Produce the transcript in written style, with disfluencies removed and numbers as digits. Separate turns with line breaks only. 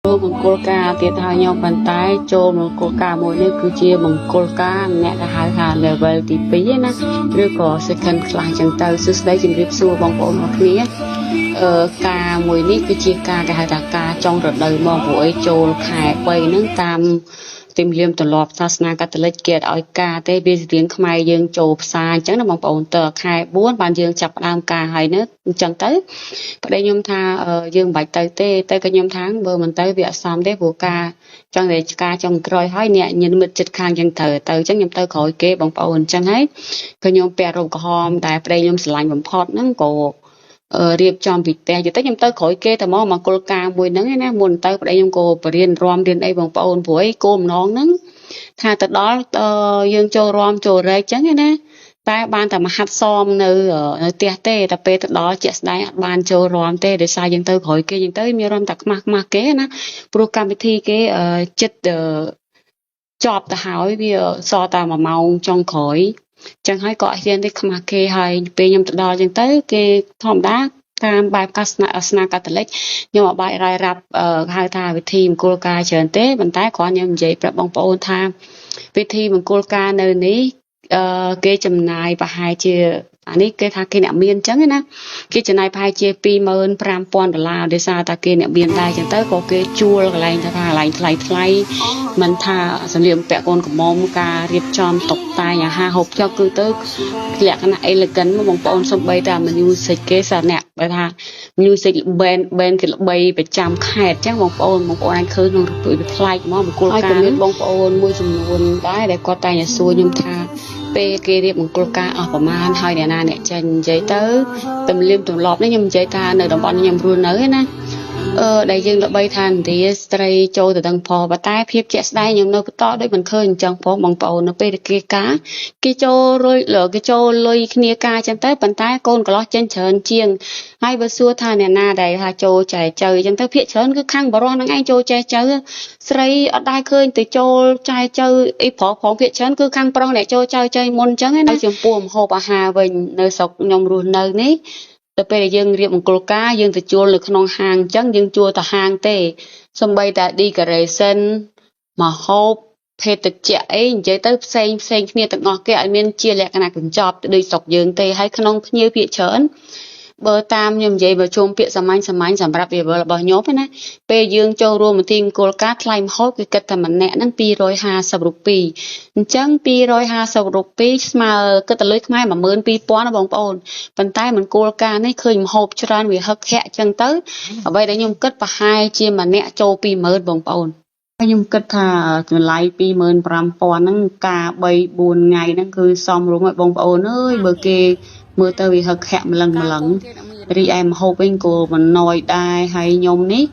ចូលមង្គលការទៀតហើយខ្ញុំប៉ុន្តែចូលមង្គលការមួយនេះគឺជាមង្គលការអ្នកដែលហៅថា level ទី2ណាឬក៏ second class ចឹងទៅសួស្តីជំរាបសួរបងប្អូនអរគ្នាអឺការមួយនេះគឺជាការគេហៅថាការចុងរដូវមកព្រោះអីចូលខែ3ហ្នឹងតាមទំនៀមទម្លាប់សាសនាកាតូលិកគេអត់ឲ្យការទេវារៀងខ្មែរយើងចូលផ្សារអញ្ចឹងណាបងប្អូនតើខែ4បានយើងចាប់ផ្ដើមការហើយនៅអញ្ចឹងទៅប្តីខ្ញុំថាយើងមិនបាច់ទៅទេទៅក៏ខ្ញុំថាបើមិនទៅវាអត់សមទេព្រោះការចង់តែការចុងក្រោយហើយអ្នកញិនមិត្តចិត្តខាងចឹងត្រូវទៅអញ្ចឹងខ្ញុំទៅក្រោយគេបងប្អូនអញ្ចឹងហើយក៏ខ្ញុំពាក់រ៉ូបក្រហមដែលប្តីខ្ញុំស្រឡាញ់បំផុតហ្នឹងក៏រៀបចំពីផ្ទះទៅខ្ញុំទៅក្រោយគេតែមកមកគល់ការមួយហ្នឹងណាមុនទៅប្តីខ្ញុំក៏បរៀនរំរៀនអីបងប្អូនព្រោះអីគោលម្ដងហ្នឹងថាទៅដល់យើងចូលរំចូលរែកចឹងណាតែបានតែមហាត់សមនៅនៅផ្ទះទេតែពេលទៅដល់ជាក់ស្ដែងអត់បានចូលរំទេដោយសារយើងទៅក្រោយគេយើងទៅមានរំតែខ្មាស់ខ្មាស់គេណាព្រោះកម្មវិធីគេចិត្តចប់ទៅហើយវាសល់តែ1ម៉ោងចុងក្រោយចឹងហើយក៏អត់ហ៊ានទេខ្មាស់គេហើយពេលខ្ញុំទៅដល់ចឹងទៅគេធម្មតាតាមបែបកាសនាកាតូលិកខ្ញុំអត់បាយរាយរាប់ហៅថាវិធីមង្គលការច្រើនទេប៉ុន្តែគ្រាន់ខ្ញុំនិយាយប្រាប់បងប្អូនថាវិធីមង្គលការនៅនេះអឺគេចំណាយប្រហែលជាអានេះគេថាគេអ្នកមានអញ្ចឹងណាគេចំណាយប្រហែលជា25,000ដុល្លារដោយសារតែគេអ្នកមានដែរអញ្ចឹងទៅក៏គេជួលកន្លែងថាកន្លែងថ្លៃថ្លៃមិនថាសម្លៀកបំពាក់កូនក្រមុំការរៀបចំតុបតែងអាហារហូបចុកគឺទៅលក្ខណៈ elegant បងប្អូនសំបីតែ music គេសារអ្នកបើថា music band band គេល្បីប្រចាំខេត្តអញ្ចឹងបងប្អូនបងប្អូនអាចឃើញក្នុងរូបភាពប្លែកហ្មងមង្គលការហើយក៏មានបងប្អូនមួយចំនួនដែរដែលគាត់តែងតែសួរខ្ញុំថាពេលគេរៀបមង្គលការអស់ប្រមាណហើយអ្នកណាអ្នកចេញនិយាយទៅទំលៀមទម្លាប់នេះខ្ញុំនិយាយថានៅតំបន់ខ្ញុំរស់នៅណាអឺដែលយើងល្បីថាឥណ្ឌាស្ត្រីចូលទៅដឹងផងប៉ុន្តែភាពជាក់ស្ដែងខ្ញុំនៅបន្តដូចមិនឃើញអញ្ចឹងផងបងប្អូននៅពេលដែលគេការគេចូលរុយគេចូលលុយគ្នាការអញ្ចឹងទៅប៉ុន្តែកូនកន្លោះចេញច្រើនជាងហើយបើសួរថាអ្នកណាដែលថាចូលចែចៅអញ្ចឹងទៅភាគច្រើនគឺខាងបរោះហ្នឹងឯងចូលចែចៅស្រីអត់ដែរឃើញទៅចូលចែចៅអីប្រុសផងភាគច្រើនគឺខាងប្រុសអ្នកចូលចែចៅមុនអញ្ចឹងណាចំពោះម្ហូបអាហារវិញនៅស្រុកខ្ញុំរស់នៅនេះទៅពេលដែលយើងរៀបមង្គលការយើងទៅជួលនៅក្នុងហាងអញ្ចឹងយើងជួលតែហាងទេសំបីតែ decoration ម្ហូបភេទជ្ជៈអីនិយាយទៅផ្សេងផ្សេងគ្នាទាំងអស់គេអត់មានជាលក្ខណៈកញ្ចប់ដូចស្រុកយើងទេហើយក្នុងភ្ញៀវភាគច្រើនបើតាមខ្ញុំនិយាយបើជុំពាក្យសាមញ្ញសាមញ្ញសម្រាប់វិវលរបស់ខ្ញុំណាពេលយើងចូលរួមពិធីមង្គលការថ្លៃម្ហូបគឺគិតតែម្នាក់ហ្នឹង250រូបីអញ្ចឹង250រូបីស្មើគិតទៅលុយខ្មែរ12000ណាបងប្អូនប៉ុន្តែមង្គលការនេះឃើញម្ហូបច្រើនវាហឹកហាក់អញ្ចឹងទៅអ្វីដែលខ្ញុំគិតប្រហែលជាម្នាក់ចូល20000បងប្អូនខ្ញុំគិតថាតម្លៃ25,000ហ្នឹងការ3 4ថ្ងៃហ្នឹងគឺសមរម្យឲ្យបងប្អូនអើយបើគេមើលទៅវាហឹកហាក់ម្លឹងម្លឹងរីឯម្ហូបវិញក៏មិនណយដែរហើយខ្ញុំនេះ